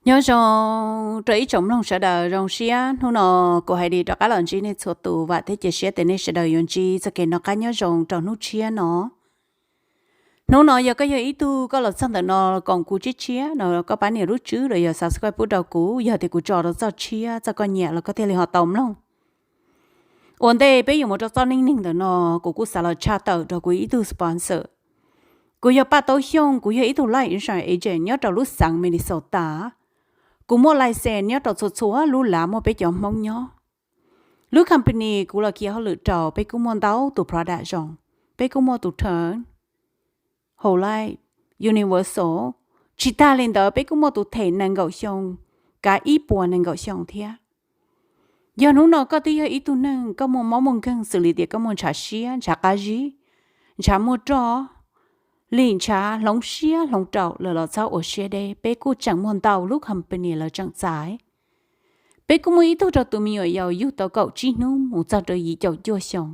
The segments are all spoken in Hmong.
Nyob zoo rau ib tsoom mloog sawv daws, zoo siab hnub no kuv hais li rov qab los ntsib nej txhua tus. Vam thiab cia siab tias nej sawv daws yuav ntsib txoj kev noj qab nyob zoo rau hnub tshiab no. Hnub no yog koj yog ib tug koj los txog ntawm no koom kuv tshiab tshiab no, koj pab nias lub tswb los yog subscribe pub rau kuv, yog tias kuv tso rau txoj tshiab txoj koj nyiam los koj thiaj li ho tau mloog. Ua ntej peb yuav mus rau txoj neej neeg ntawm no, kuv kuj xav los tshaj tawm rau kuv ib tug sponsor. Kuv yog Paj Taub Xyooj, kuv yog ib tug life insurance agent nyob rau lub xeev Minnesota. Kuv muaj license nyob rau txhua txhua lub lav muaj peb cov Hmoob nyob. Lub company kuv los khi hauj lwm rau, peb kuj muaj ntau tus product zoo. Peb kuj muaj tus term, whole life, universal. Tsis tag li ntawd, peb kuj muaj tus them nees nkaum xyoo, kav ib puas nees nkaum xyoo thiab. Yog hnub no koj twb yog ib tug neeg koj muaj mob muaj nkeeg xws li tias koj muaj ntshav siab, ntshav qab zib, ntshav muaj roj, li ntshav hloov siab hloov rau lawm los txhob ua siab deb, peb kuj tseem muaj ntau lub company lawv tseem txais. Peb kuj muaj ib tug rau tus me nyuam yaus yug tau kaum tsib hnub mus txog rau yim caum cuaj xyoo.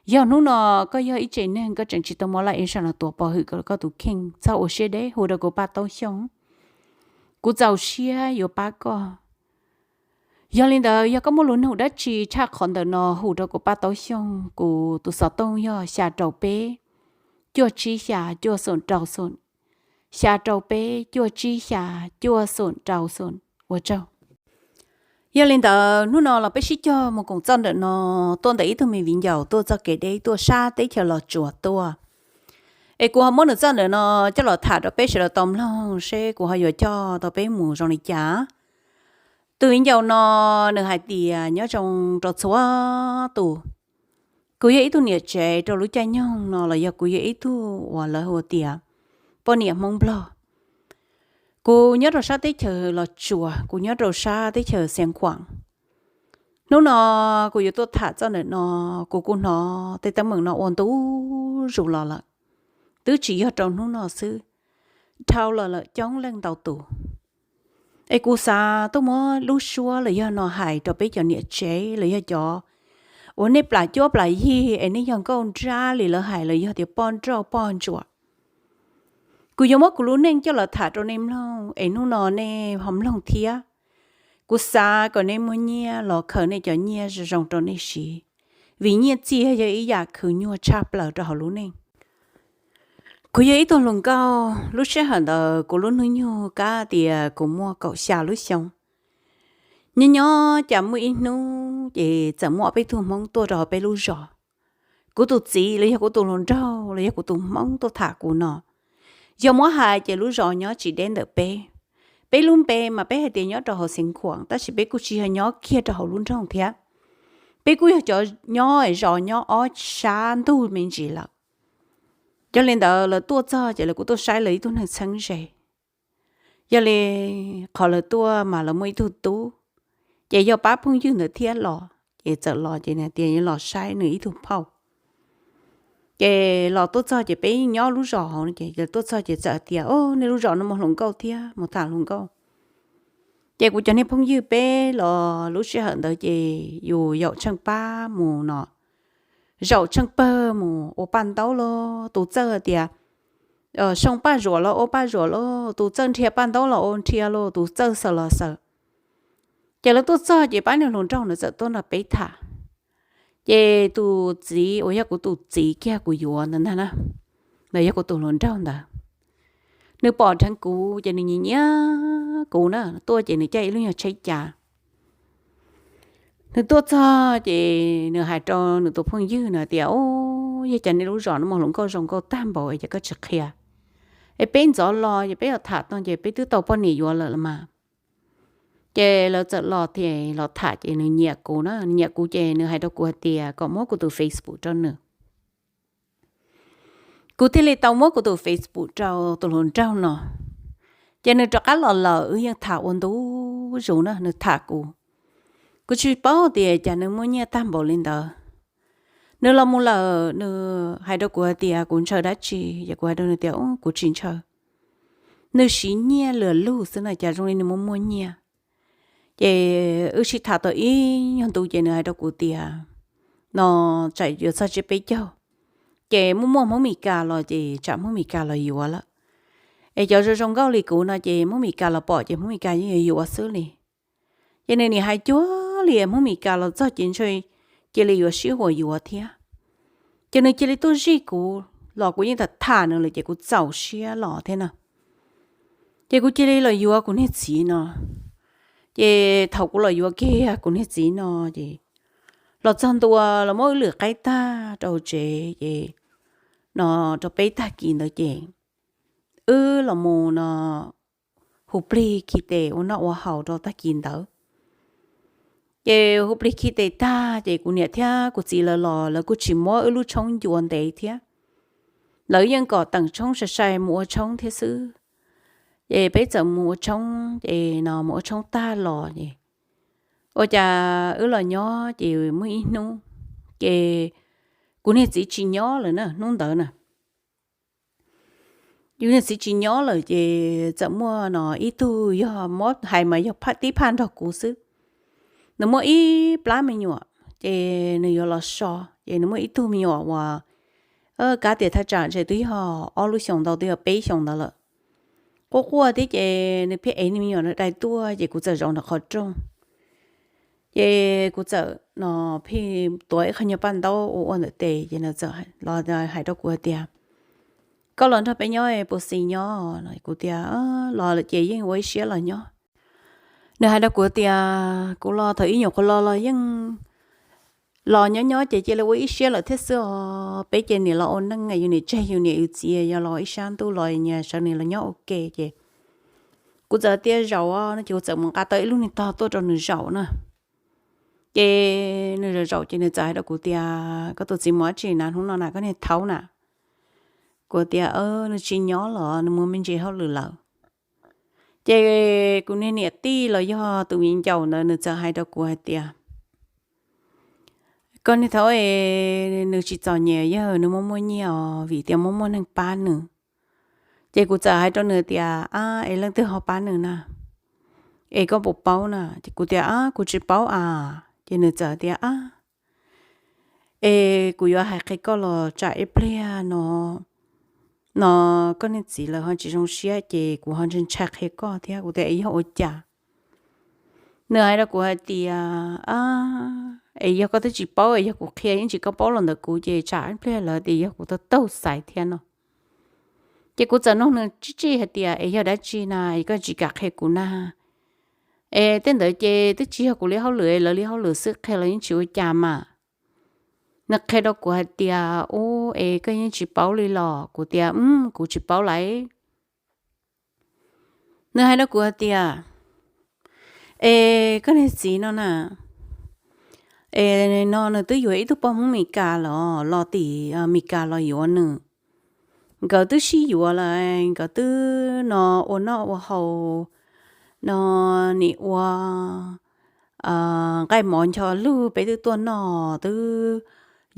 Yog hnub no koj yog ib tsev neeg koj tseem tsis tau muaj life insurance los tuav pov hwm koj tus kheej, txhob ua siab deb, hu rau kuv Paj Taub Xyooj. Kuv txaus siab yuav pab koj. Yog li ntawd, yog koj muaj lus nug dab tsi tshaj qhov ntawm no, hu rau kuv Paj Taub Xyooj, kuv tus xov tooj yog xya rau peb, cuaj tsib xya, cuaj xoom rau xoom, xya rau peb, cuaj tsib xya, cuaj xoom rau xoom. Ua tsaug. Yog li ntawd, hnub no los peb sib cog mus koom txoj ntawm no, tuaj ntawm ib tug me viv ncaus tuaj txoj kev deb tuaj sab teb chaws Los Tsuas tuaj. Es kuv ho muab nws txoj ntawm no coj los tham rau peb sawv daws tau mloog seb kuv ho yuav coj tau peb mus zoo li cas. Tus viv ncaus no nws hais tias nyob zoo rau txhua tus, kuv yog ib tug niam tsev rau lub caij nyoog no los yog kuv yog ib tug uas lawv hu tias poj niam Hmoob Nplog. Kuv nyob rau sab teb chaws Los Tsuas, kuv nyob rau sab teb chaws Xiav Khuam. Hnub no kuv yuav tuaj tham txoj ntawm no, kuv kuj hnov tej teeb meem no ua ntu zus los lawm, twb tsis yog rau hnub no xwb, dhau los lawm coob leej ntau tus. Es kuv xav tuaj muab lub suab los yog no hais rau peb cov niam tsev los yog cov uas nej plam cuab plam yig es nej yog nkauj nrab li lawv hais los yog tias poj nrauj poj ntsuam. Kuv yuav muab kuv lub neej coj los tham rau nej mloog es hnub no nej ho mloog thiab. Kuv xav kom nej muaj nyiaj los khaws nej cov nyiaj zoo zoo rau nej siv, vim nyiaj txiag yog ib yam khwv nyuaj tshaj plaws rau hauv lub neej. Kuv yog ib tug hluas nkauj, lub sij hawm ntawd kuv lub hnub nyoog kab tias kuv muaj kaum xya lub xyoo. Nyob nyob cas muaj ib hnub ces txawm muaj ob peb tug Hmoob tuaj rau hauv peb lub zos. Kuv tus txiv los yog kuv tus hluas nraug los yog kuv tus Hmoob tuaj tham kuv no, yog muab hais ces lub zos nyob tsis deb ntawm peb. Peb lub npe mas peb hais tias nyob rau hauv Xeev Khuam, tab sis peb kuj tsis yog nyob kiag rau hauv lub nroog thiab. Peb kuj yog cov nyob zos nyob ob sab ntug me ntsis lawm. Yog li ntawd lawv tuaj txog ces lawv kuj tuaj saib lawv ib tug neeg txheeb ze. Yog li qhov lawv tuaj mas lawv muaj ib tug tub, ces yog pab phooj ywg ntawd thiab los, ces txawm los ces nws tias los saib nws ib tug phauj. Ces los tuaj txog ces peb nyob lub zos hauv no ces tuaj txog ces txawm tias, o, nej lub zos no muaj hluas nkauj thiab, mus tham hluas nkauj. Ces kuv cov niag phooj ywg peb los lub sij hawm ntawd ces yus yaum tsheej pab mus no, zaum tsheej pawg mus ua paj ntaub los tus txawj tias, soo paj zuam los ua paj zuam los tus txawj nrhia paj ntaub los ua nrhia los tus txawj xaws los xaws. Ces lawv tuaj txog ces pab niag hluas nraug ntawd txawm tuaj nrog peb tham. Ces tus txiv uas yog kuv tus txiv kiag kuv yuav ntawd ntag na, ntawd yog kuv tus hluas nraug ntawd, nws pom dheev kuv ces nws nyiam nyiam kuv na, tuaj ces nws caij ib lub nyuag tsheb cas. Nws tuaj txog ces nws hais rau nws tus phooj ywg na tias, o, yog cas nej lub zos no muaj hluas nkauj zoo nkauj tag npaum es cas koj tsis qhia, es peb ntxov los ces peb yuav tham tau ces peb twb tau poj niam yuav lawm los mas. Ces lawv txawm los thiab los tham ces nws nyiam kuv na, nws nyiam kuv ces nws hais rau kuv hais tias kom muab kuv tus Facebook rau nws. Kuv thiaj li tau muab kuv tus Facebook rau tus hluas nraug no. Ces nws rov qab los lawm, wb yeej tham ua ntu zus na, nws tham kuv. Kuv tsis paub tias cas nws muaj nyiaj tag npaum li ntawd. Nws los mus lawm, nws hais rau kuv hais tias kuv ntshaw dab tsi, ces kuv hais rau nws tias, kuv tsis ntshaw. Nws siv nyiaj lwm lug xwb na, cas zoo li nws muaj muaj nyiaj. Ces wb sib tham tau ib nyuag ntu ces nws hais rau kuv tias, no, tsam yuav txog tsiab peb caug, ces muaj muaj Hmoob Mes Kas los ces tsam Hmoob Mes Kas los yuav lawm. Es cov zoo zoo nkauj li kuv no ces Hmoob Mes Kas los pom ces Hmoob Mes Kas yeej yuav yuav xwb li. Ces nws nim hais cuag li Hmoob Mes Kas los txog ces ntshe cia li yuav sib huas yuav thiab. Ces nws cia li tuaj zij kuv los kuv yeej tham tham nws lawm ces kuv txaus siab los thiab na. Ces kuv cia li los yuav kuv niag txiv no. Ces thaum kuv los yuav kiag kuv niag txiv no ces los txog ntua los muab wb lwm qaib tag rau tsev ces no rau peb tag kis ntawd ces wb los mus no hu plig khi tes ua noj ua haus rau tag kis ntawd. Ces hu plig khi tes tag ces kuv niam thiab kuv txiv lawv los lawv kuj tsis muab wb lub tshoob ncua ntev thiab. Lawv yeej kom teem tshoob sai sai mus ua tshoob thiab xwb. Ces peb txawm mus ua tshoob ces no mus ua tshoob tag los ces ua cas wb los nyob ces muaj ib hnub ces kuv niag txiv tsis nyob lawm na hnub ntawd na. Yus niag txiv tsis nyob lawm ces txawm muaj no ib tug yog muab hais mas yog tib phaj nrog kuv xwb. Nws muaj ib plab me nyuam ces nws yuav los so ces nws muaj ib tug me nyuam uas kab tias thaj tsam ntshe twb yog ob lub xyoos ntau twb yog peb xyoos ntawd lawm. Quaj quaj thiab ces nws pheej ev nws me nyuam dai tuaj ces kuv txawm zaum nram qhov rooj. Ces kuv txawm no pheej tuav ib qho nyuag paj ntaub ua ua ntawm tes ces nws txawm los hais rau kuv hais tias, koj los nrog peb nyob puas xis nyob? Kuv tias los lawm ces yeej ua ib siab los nyob. Nws hais rau kuv tias kuv los thaum ib nyuam qhuav los los yeej los nyob nyob ces cia li ua ib siab lawm thiab xwb os. Peb ces niam los ua neej yus niam tseg yus niam yus txiv, yog los ib sab ntuj los nyias sawv nyias los nyob ua ke ces kuv txawm tias zaum no ces kuv txawm mus nqa tau ib lub niag tog tuaj rau nws zaum na. Ces nws zaum zaum ces nws txawm hais rau kuv tias, koj tus txiv mus dab tsi na hnub no na koj niag thaub na? Kuv tias nws tsis nyob los nws mus me ntsis hauj lwm lawm. Ces kuv niag niam tij los yog tus viv ncaus ntawd nws txawm hais rau kuv hais tias, koj niag thaub, nws tsis txom nyem, yog nws muaj muaj nyiaj os vim tias muaj muaj neeg pab nws. Ces kuv txawm hais rau nws tias, ab es leej twg ho pab nws na? Es koj puas paub na? Ces kuv tias, ab kuv tsis paub a. Ces nws txawm tias, ab es kuv yuav hais qhia koj los tsam ib pliag no no koj niag txiv lawv ho tsis zoo siab ces kuv ho ntshai ntshai qhia koj thiab. Kuv tias, es yog ua cas? Nws hais rau kuv hais tias, es yog koj twb tsis paub es yog kuv qhia yeej tsis koj paub los ntawm kuv ces tsam ib pliag lawv tias yog kuv taug taug xaiv thiab no. Ces kuv txawm nug nws tsib tsij hais tias, es yog dab tsi na es koj tsis kam qhia kuv na? Es tej ntawd ces twb tsis yog kuv li hauj lwm, lawv li hauj lwm xwb, qhia los yeej tsis ua cas mas. Nws qhia rau kuv hais tias, ub es koj yeej tsis paub li los? Kuv tias, kuv tsis paub lawm. Nws hais rau kuv hais tias, es koj niag txiv no na, es no nws twb yuav ib tug poj Hmoob Mes Kas los, los tim Mes Kas los yuav nws. Nkawd twb sib yuav lawm, nkawd twb no ua noj ua haus, no nim ua nqaij mov ncho lug peb twb tuaj noj, twb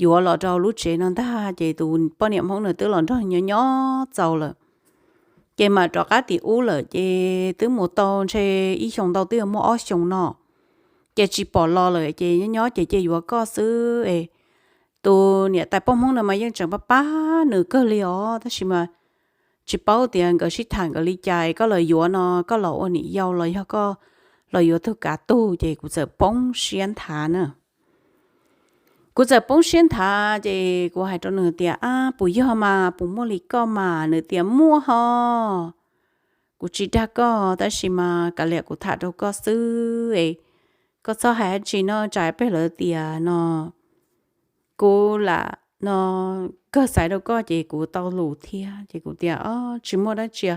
yuav los rau lub tsev no ntag ces tus poj niam Hmoob nws twb los nrog nyob nyob txaus lawm. Ces mam rov qab tim ub lawm ces twb mus tau ntshe ib xyoos ntau twb yuav muaj ob xyoos no, ces tsis pom los lawm ces nyob nyob ces cia yuav koj xwb es tus niam tais poj Hmoob no mas yeej tseem pab pab nws kawg li os, tab sis mas tsis paub tias nkawd sib tham nkawd li cas es koj los yuav no koj los ua niam yau los yog koj los yuav tug kav tug. Ces kuv txawm poob siab nthav na. Kuv txawm poob siab nthav ces kuv hais rau nws tias, ab puas yog mas, puas muaj li koj mas? Nws tias, muaj ho, kuv tsis dag koj tab sis mas kav liam kuv tham rau koj xwb es koj txhob hais dab tsi no tsam peb lawv tias no kuv lam no kawg xaiv rau koj ces kuv tau lus thiab. Ces kuv tias, o, tsis muaj dab tsi.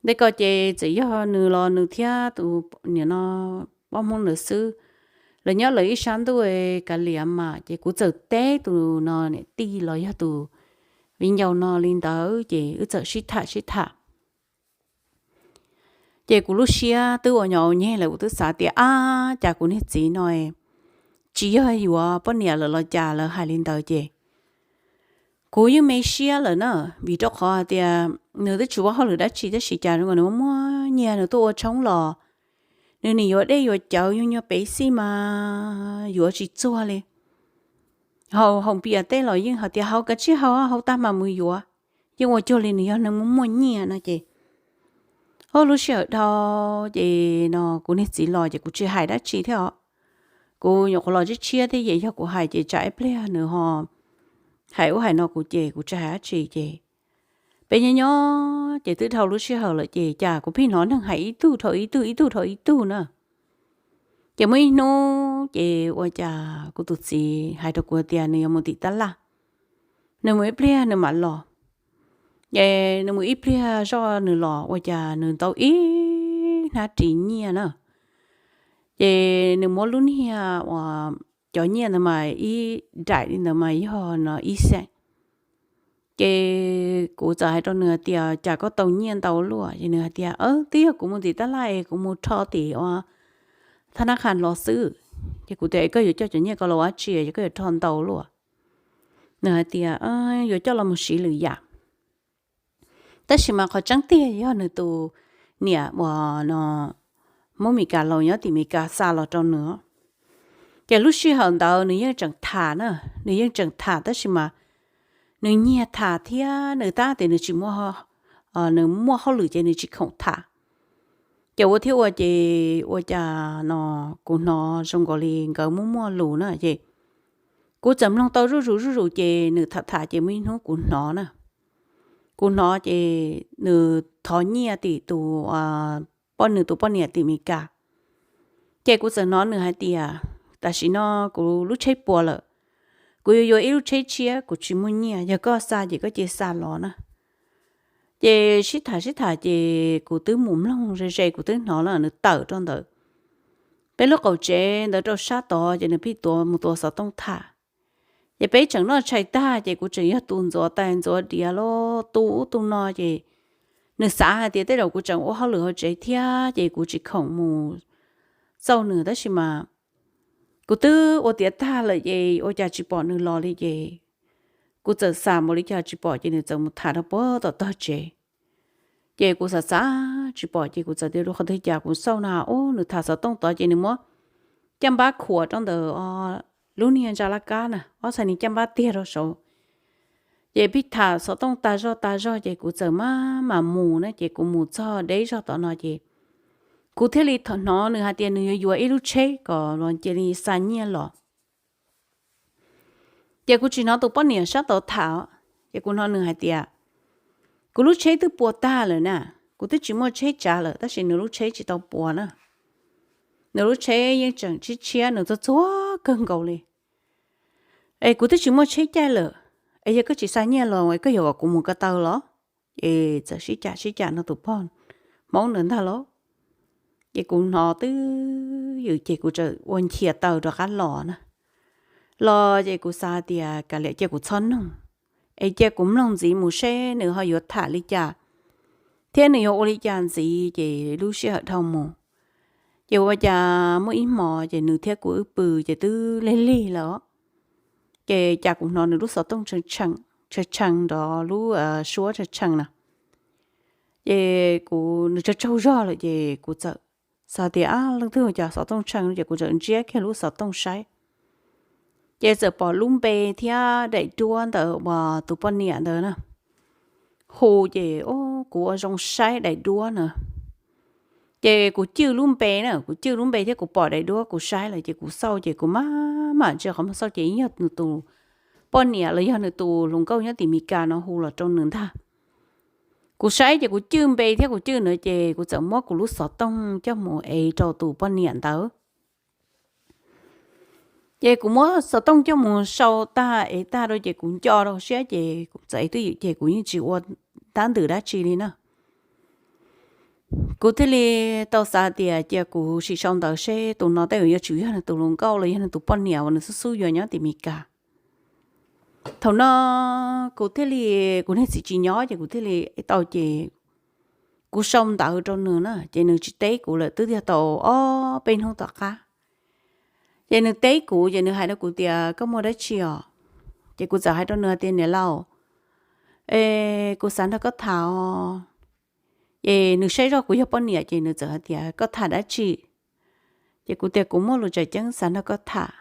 Ntawm ko ces txawm yog nws los nws thiab tus niam no poj Hmoob ntawd xwb, lawv nyob lawv ib sab ntuj kav liam mas. Ces kuv txawm teb tus no niam tij los yog tus viv ncaus no li ntawd ces wb txawm sib tham sib tham. Ces kuv lub siab twb ua nyuam ua nyeg lawm, kuv twb xav tias, ab cas kuv niag txiv no tsis yog yuav poj niam lawm los cas lawv hais li ntawd ces kuv yeej me siab lawm na, vim rau qhov hais tias nws twb tsis ua hauj lwm dab tsi tab sis cas zoo nkaus nws muaj muaj nyiaj nws tuaj ua tshoob los nws nim yuav dej yuav cawv nyuag nyuag pev xij mas yuav tsis txuag li. Haus haus npias tej los yeej hais tias haus kav tsij haus, haus tag mas mus yuav. yeej ua cuag li nws yog neeg muaj muaj nyiaj no ces, o, lub sij hawm dhau ces no kuv niag txiv los ces kuv tsis hais dab tsi thiab os. Kuv nyuam qhuav los tshiab tshiab thiab ces yog kuv hais ces tsam ib pliag nws ho hais ub hais no kuv ces kuv tsis hais dab tsi ces peb nyob nyob ces twb dhau lub sij hawm lawm ces cas kuv pheej hnov neeg hais ib tug dhau ib tug, ib tug dhau ib tug na. Ces muaj ib hnub ces ua cas kuv tus txiv hais rau kuv tias nws yuav mus tim tab laj, nws mus ib pliag nws mam los. Ces nws mus ib pliag zoj nws los ua cas nws ntau ib hnab ris nyiaj na. Ces nws muab lub niag uas cov nyiaj ntawd mas ib daim li ntawd mas yog no ib xeem. Ces kuv txawm hais rau nws hais tias cas koj tau nyiaj ntau luaj, ces nws hais tias twb yog kuv mus tim tab laj es kuv mus rho tim ua thab nab qha los xwb. Ces kuv tias koj yuav coj cov nyiaj ko los ua dab tsi es koj yuav rho ntau luaj? Nws hais tias yuav coj los mus siv lwm yam. Tab sis mas qhov tseeb tiag yog nws tus niam uas no Hmoob Meskas laus nyob tim Meskas xa los rau nws. Ces lub sij hawm ntawd nws yeej tseem tham na, nws yeej tseem tham tab sis mas nws nyiag tham thiab nws tab tias nws tsis muaj, nws muaj hauj lwm ces nws tsis khoom tham. Ces ua thiab ua ces ua cas no kuv hnov zoo nkaus li nkawd muaj muaj lus na ces kuv txawm mloog tau zuj zus zuj zus ces nws tham tham ces muaj ib hnub kuv hnov na. Kuv hnov ces nws thov nyiaj tim tus poj, nws tus poj niam tim Meskas. Ces kuv txawm hnov nws hais tias tam sim no kuv lub tsheb puas lawm, kuv yuav yuav ib lub tsheb tshiab kuv tsis muaj nyiaj, yog koj xa ces koj cia li xa los na. Ces sib tham sib tham ces kuv twb mus mloog ze ze kuv twb hnov na nws tawm rau ntawm peb lub qaum tsev ntawd rau sab tod ces nws pheej tuav mus tua xov tooj tham. Ces peb tseem noj tshais tag ces kuv tseem yog tus ntxuav tais ntxuav diav los tu ub tu no ces nws xav hais tias tej zaum kuv tseem ua hauj lwm hauv tsev thiab ces kuv tsis khoom mus txauj nws tab sis mas kuv twb ua tiav tag lawm ces ua cas tsis pom nws los li ces kuv txawm xav npaum li cas tsis pom ces nws txawm mus tham rau puag tom tog tsev. Ces kuv xav xav tsis pom ces kuv txawm tias qhov twg cas kuv xauj na ub nws tham xov tooj tod ces nws muab caj npab khuam rau ntawm lub niag ntsa laj kab na ob txhais niag caj npab tiag rau saud. Ces pheej tham xov tooj tag zog tag zog ces kuv txawm maj mam mus na ces kuv mus txog deb zog tom no ces kuv thiaj li hnov nws hais tias nws yuav yuav ib lub tsheb kom los cia li xa nyiaj los. Ces kuv tsis hnov tus poj niam sab tod tham, ces kuv hnov nws hais tias kuv lub tsheb twb puas tag lawm na, kuv twb tsis muaj tsheb tsav lawm tab sis nws lub tsheb tsis tau puas na. Nws lub tsheb yeej tseem tshiab tshiab, nws txog txuag kawg nkaus li. Es kuv twb tsis muaj tsheb caij lawm, es yog koj tsis xa nyiaj los es koj yuav kom kuv mus ko taw los? Ces txawm sib cam sib cam no tus poj Hmoob ntawd ntag lauj. Ces kuv hnov twb ywm ces kuv txawm ua nchias taw rov qab los na. Los ces kuv xav tias kav liam cia kuv txhob noog, es cia kuv mloog ntxiv mus seb nws ho yuav tham li cas thiab nws yuav ua li cas ntxiv ces lub sij hawm dhau mus. Ces ua cas muaj ib hmo ces nws thiab kuv wb pw ces twb lig lig lawm, ces cas kuv hnov nws lub xov tooj tshee tshee nrov lub suab tshee tshee na. Ces kuv, nws tsaug tsaug zog lawm ces kuv txawm xav tias leej twg cas xov tooj tshee ces kuv txawm ntsiab kiag lub xov tooj saib. Ces txawm pom lub npe thiab daim duab ntawm uas tus poj niam ntawd na hu ces kuv ua zoo saib daim duab na. Ces kuv cwj lub npe na, kuv cwj lub npe thiab kuv pom daim duab kuv saib lawm ces kuv xauj ces kuv maj mam ntsia qhov muag xauj ces yog nws tus poj niam los yog nws tus hluas nkauj nyob tim Meskas no hu los rau nws ntag. Kuv saib ces kuv cwj npe thiab kuv cwj ntawd ces kuv txawm muab kuv lub xov tooj coj mus ev rau tus poj niam ntawd. Ces kuv muab xov tooj coj mus sau tag ev tag rau ces kuv nco rau siab ces kuv txawm twj ywm ces kuv yeej tsis ua tab ntwm dab tsi li na. Kuv thiaj li tau xav tias cia kuv sim sau ntawv seb tus no tej zaum yuav tsum yog nws tus hluas nkauj los yog nws tus poj niam uas nws xub xub yuav nyob tim Meskas. Thaum no kuv thiaj li, kuv niag txiv tsis nyob ces kuv thiaj li tau ces kuv sau ntawv rau nws na ces nws tsis teb kuv lawm twb yog tau ob peb hnub tom qab. Ces nws teb kuv ces nws hais rau kuv tias koj muaj dab tsi os? Ces kuv txawm hais rau nws hais tias niam laus, es kuv xav nrog koj tham os. Ces nws saib zoj kuv yog poj niam ces nws txawm hais tias koj tham dab tsi? Ces kuv tias kuv muaj lus tsam ceeb xav nrog koj tham.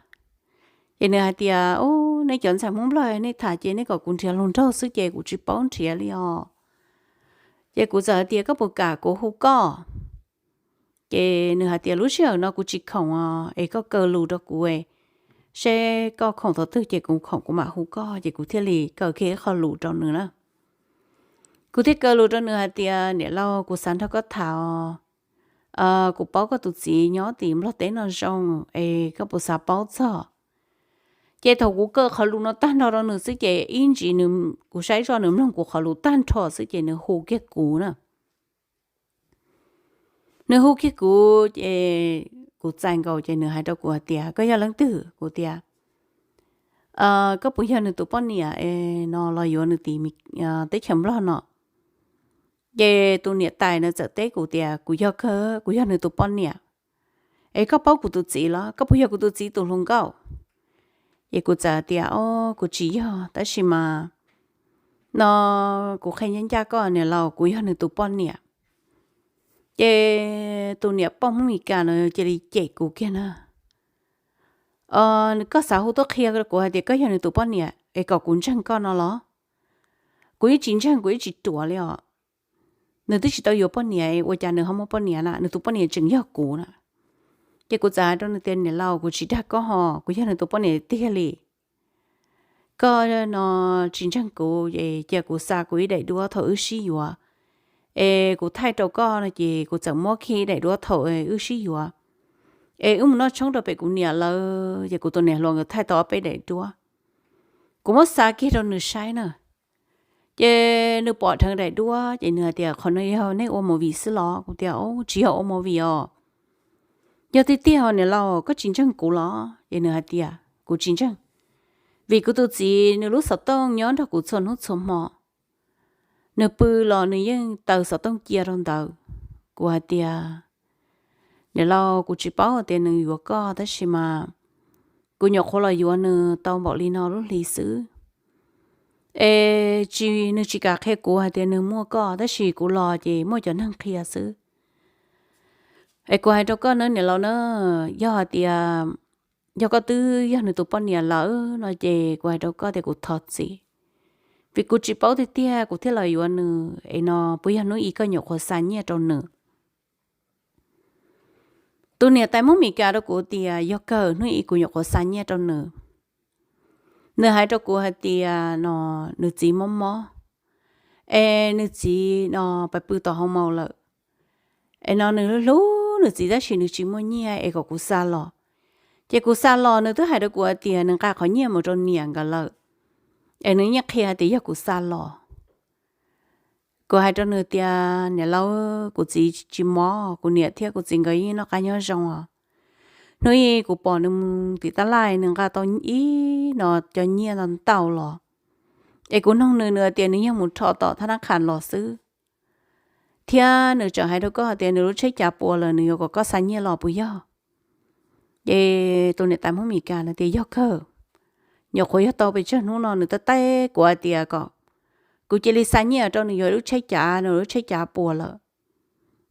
Ces nws hais tias ub Nej cov ntxhais Hmoob Nplog nej tham ces nej kom kuv nrhiav hluas nraug xwb ces kuv tsis paub nrhiav li os. Ces kuv txawm hais tias, koj puas kam kuv hu koj? Ces nws hais tias, lub sij hawm no kuv tsis khoom os, es koj kaw lus rau kuv, seb koj khoom thaum twg ces kuv khoom kuv mam hu koj. Ces kuv thiaj li kaw kiag ib qho lus rau nws na. Kuv thiaj kaw lus rau nws hais tias, niam laus, kuv xav nrog koj tham os. Kuv paub koj tus txiv nyob tim Nplog teb no zoo, es koj puas xav paub txog? Ces thaum kuv kaw qhov lus no tag nrho rau nws xwb ces ib ntsis kuv saib zoj nws mloog kuv qhov lus tag nrho xwb ces nws hu kiag kuv na. Nws hu kiag kuv ces kuv txais nkaus ces nws hais rau kuv hais tias, koj yog leej twg? Kuv tias, koj puas yog nws tus poj niam no los yuav nws tim teb chaws Nplog no? Ces tus niam tais no txawm teb kuv tias, kuv yog kawg, kuv yog nws tus poj niam. Es koj paub kuv tus txiv los? Koj puas yog kuv tus txiv tus hluas nkauj? Ces kuv txawm tias, o, kuv tsis yog, tab sis mas no kuv qhia ncaj ncaj koj niam laus, kuv yog nws tus poj niam. Ces tus niam poj Hmoob Meskas no cia li cem kuv kiag na. Koj xav hu tuaj qhia kuv hais tias koj yog nws tus poj niam es kom kuv ntseeg koj no los? Kuv yeej tsis ntseeg, kuv yeej tsis ruam li os. Nws twb tsis tau yuav poj niam, ua cas nws ho muaj poj niam na? Nws tus poj niam tseem yog kuv na. Ces kuv txawm hais rau nws tias, niam laus, kuv tsis dag koj ho, kuv yog nws tus poj niam tiag li. Koj no tsis ntseeg kuv es cia kuv xa kuv ib daim duab thaum wb sib yuav, es kuv thaij rau koj no ces kuv txawm muab kiag ib daim duab thaum wb sib yuav, es wb mus noj tshoob rau pem kuv niam lawv, ces kuv tus niam hluas nkawd thaij tau ob peb daim duab. Kuv muab xa kiag rau nws saib na. Ces nws pom dheev daim duab ces nws hais tias, qhov no yog nej ua movie xwb los? Kuv tias, tsis yog ua movie os. Yog tiag tiag os niam laus, koj tsis ntseeg kuv los? Ces nws hais tias, kuv tsis ntseeg, vim kuv tus txiv nws lub xov tooj nyob nrog kuv txhua hnub txhua hmo. Nws pw los nws yeej taws xov tooj cia rau ntawd. Kuv hais tias, niam laus, kuv tsis paub hais tias nws yuav koj, tab sis mas kuv nyuam qhuav los yuav nws tau npaum li no lub hli xwb. Es tsis, nws tsis kam qhia kuv hais tias nws muaj koj, tab sis kuv los ces muaj cov neeg qhia xwb. Es kuv hais rau koj na niam laus na, yog hais tias yog koj twb yog nws tus poj niam lawm no ces kuv hais rau koj tias kuv thov txim, vim kuv tsis paub tiag tiag kuv thiaj los yuav nws, es no puas yog hnub i koj nyuam qhuav xa nyiaj rau nws? Tus niam tais Hmoob Meskas rau kuv tias, yog kawg, hnub i kuv nyuam qhuav xa nyiaj rau nws. Nws hais rau kuv hais tias no nws txiv mob mob, es nws txiv no pais pw tom hoo maus lawm. Es no nws hlub hlub nws txiv tab sis nws tsis muaj nyiaj es kom kuv xa los. Ces kuv xa los nws twb hais rau kuv hais tias nws nqa qhov nyiaj mus rau niam nkawd lawm, es nws yeej qhia hais tias yog kuv xa los. Kuv hais rau nws tias, niam laus, kuv txiv tsis mob, kuv niam thiab kuv txiv nkawd yeej noj qab nyob zoo os. Hnub i kuv pom nws mus tim tab laj nws nqa tau ib no cov nyiaj ntau ntau los, es kuv noog nws, nws hais tias nws yog mus rho tom thab nab qhas los xwb. Thiab nws tseem hais rau koj hais tias nws lub tsheb cav puas lawm, nws yuav kom koj xa nyiaj los puas yog? Ces tus niam tais Hmoob Meskas no tias, yog kawg, nyuam qhuav yog tau pes tsawg hnub no nws tab taib kuv hais tias kom kuv cia li xa nyiaj rau nws yuav lub tsheb cav, nws lub tsheb cav puas lawm,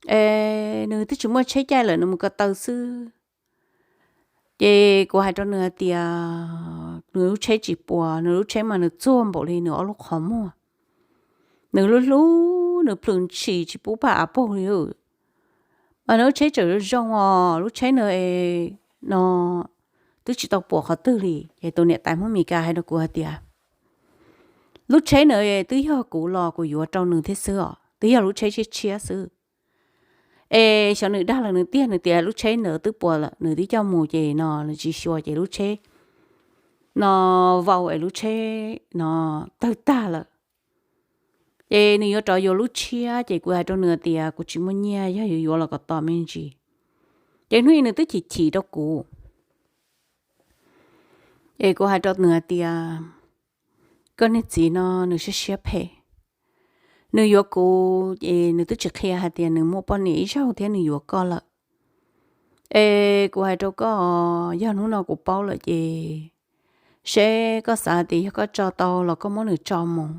es nws twb tsis muaj tsheb caij lawm, nws mus ko taw xwb. Ces kuv hais rau nws hais tias nws lub tsheb tsis puas, nws lub tsheb mas nws txuag npaum li nws ob lub qhov muag. Nws hlub hlub, nws plhws ntshis tsis pub paj av paug li. Mas nws lub tsheb tseem zoo os, lub tsheb nws no twb tsis tau puas qhov twg li. Ces tus niam tais Hmoob Meskas hais rau kuv hais tias, lub tsheb nws twb yog kuv los kuv yuav rau nws thiab xwb os, twb yog lub tsheb tshiab tshiab xwb. Es xyov nws dag los nws tiag, nws tias lub tsheb nws twb puas lawm, nws twb coj mus ces no nws tsis xyuas ces lub tsheb no vau es lub tsheb no tawg tag lawm. Ces nws yuav rov yuav lub tshiab, ces kuv hais rau nws tias kuv tsis muaj nyiaj, yog yuav yuav los kom tos me ntsis. Ces hnub i nws twb chim chim rau kuv. Ces kuv hais rau nws hais tias, koj niag txiv no nws siab siab phem. Nws yuav kuv ces nws twb tsis qhia hais tias nws muaj poj niam ib zaug thiab nws yuav koj lawm. Es kuv hais rau koj, yog hnub no kuv paub lawm ces seb koj xav hais tias yog koj tso tau los koj muab nws tso mus,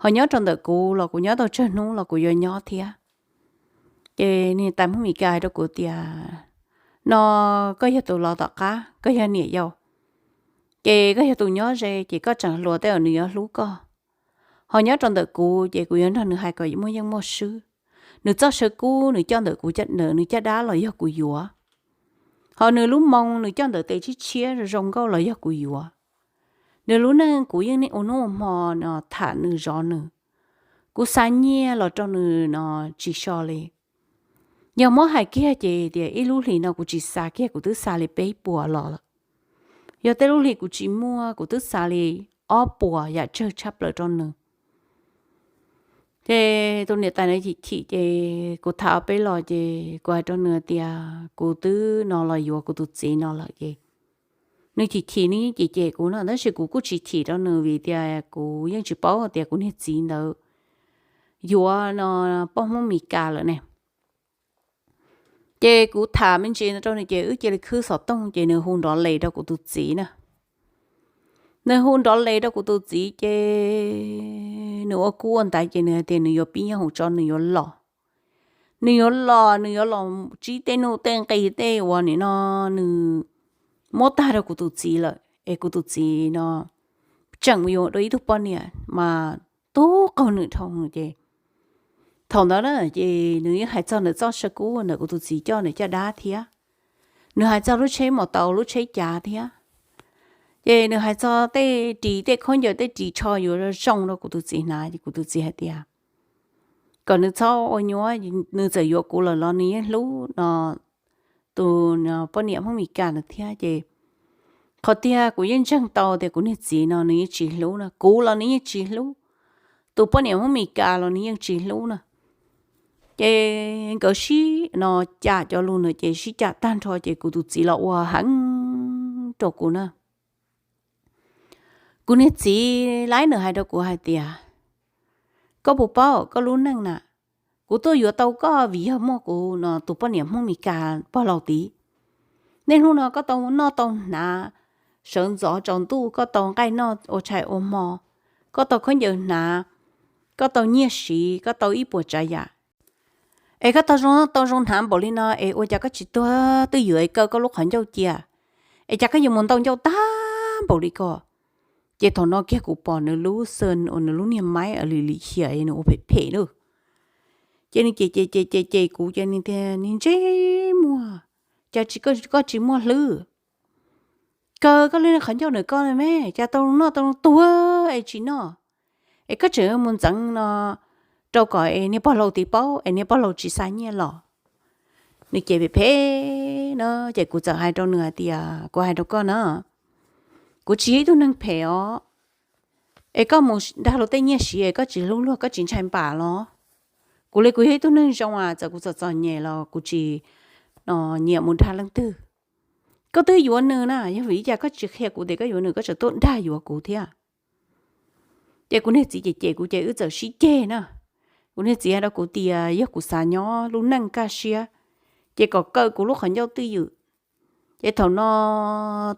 ho nyob rau ntawm kuv los kuv nyob tau tsawg hnub los kuv yuav nyob thiab. Ces niag tais Hmoob Meskas hais rau kuv tias, no koj yog tus los tom qab, koj yog niam yau, Ces koj yog tus nyob ze ces koj tseem hluas tej uas nws yuav hlub koj. Ho nyob rau ntawm kuv ces kuv yuav nrog nws hais kom muaj yeej muaj swb. Nws txoj saw kub nws coj ntawm kuv, ntawm nws caj dab los yog kuv yuav. Ho nws lub moo nws coj ntawm tes tshiab tshiab zoo nkauj los yog kuv yuav. Nws lub neej kuv yeej ua hnub ua hmo no tham nws zov nws. Kuv xa nyiaj los rau nws no tsis so li. Yog muab hais kiag ces tias ib lub hlis no kuv tsis xa kiag, kuv twb xa li peb puas los lawm. Yog tej lub hlis kuv tsis muaj, kuv twb xa li ob puas yam tsawg tshaj plaws rau nws. Ces tus niam tais no chim chim ces kuv tham ob peb los ces kuv hais rau nws tias kuv twb no los yuav kuv tus txiv no lawm ces nws chim chim, nws yeej cem cem kuv no, tab sis kuv kuj tsis chim rau nws vim tias kuv yeej tsis paub tias kuv niag txiv ntawd yuav no poj Hmoob Mes Kas lawm ne. Ces kuv tham me ntsis no rau nws ces wb cia li khwb xov tooj ces nws hu nrov les rau kuv tus txiv na. Nws hu nrov les rau kuv tus txiv ces nws ua kub ua ntaiv ces nws hais tias nws yuav pib nyob hoom tso, nws yuav los. Nws yuav los, nws yuav los tsib tej nuj tej nqis tej uas nim no nws muab tag rau kuv tus txiv lawm es kuv tus txiv no tseem yuav dua ib tug poj niam mas tub qaug nws dhau ces thaum ntawd na ces nws yeej hais txog ntawm txoj saw kub ntawm kuv tus txiv coj ntawm caj dab thiab. Nws hais txog lub tsheb mos taus lub tsheb cav thiab. Ces nws hais txog tej ris tej khaub ncaws tej ris tsho yuav zoo rau kuv tus txiv hnav ces kuv tus txiv hais tias kom nws txhob ua nyuab, nws txawm yuav kuv lawm los nws yeej hlub no tus poj niam Hmoob Mes Kas ntawd thiab ces qhov tiag kuv yeej ntseeg tau tias kuv niag txiv no nws yeej tsis hlub no, kuv los nws yeej tsis hlub, tus poj niam Hmoob Mes Kas los nws yeej tsis hlub no. Ces nkawd sib no cam cov lus no ces sib cam tag nrho ces kuv tus txiv los ua heev rau kuv na. Kuv niag txiv laib nws hais rau kuv hais tias, koj puas paub koj lub neej na, kuv tuaj yuav tau koj vim yog muaj kuv no tus poj niam Hmoob Mes Kas pog laus tid. Niaj hnub no koj tau noj tau hnav, sawv ntxov tsaus ntuj koj tau nqaij noj ua tshais ua hmo, koj tau khaub ncaws hnav, koj tau nyiaj siv, koj tau ib puas tsav yam. Es koj tau zoo noj tau zoo hnav npaum li no es ua cas koj tsis tuag twj ywm es kaw koj lub qhov ncauj cia? Es cas koj yuav mus ntau ncauj tag npaum li ko? Ces thaum no kiag kuv pom nws lub xwb uas nws lub niag maib lim lim hiam nws ua phem phem lawm. Ces nws ces ces ces ces ces kuv ces nws tias, niag ntsej muag, cas tsis, koj tsis muaj hlwb? Kaw koj lub qhov ncauj ntawm koj me, cas tau noj tau tuag es tsis noj, es koj tseem mus ntxeev no rau kom es niag pog laus tid paub es niag pog laus tsis xa nyiaj los. Nws ces phem phem no ces kuv txawm hais rau nws hais tias, kuv hais rau koj na, kuv tsis yog ib tug neeg phem os. Es koj mus dag luag tej nyiaj siv es koj tsis hlub luag, koj tsis ntshai npam los? Kuv li kuv yog ib tug neeg zoo as, txawm kuv txom txom nyem los kuv tsis nyiam mus dag leej twg. Koj twb yuav nws na, yog vim li cas koj tsis qhia kuv tias koj yuav nws, koj tseem tuaj dag yuav kuv thiab? Ces kuv niag txiv ces ces kuv ces wb txawm sib ceg na. Kuv niag txiv hais rau kuv tias yog kuv xav nyob lub neej kaj siab, ces kom kaw kuv lub qhov ncauj twj ywm. Ces thaum no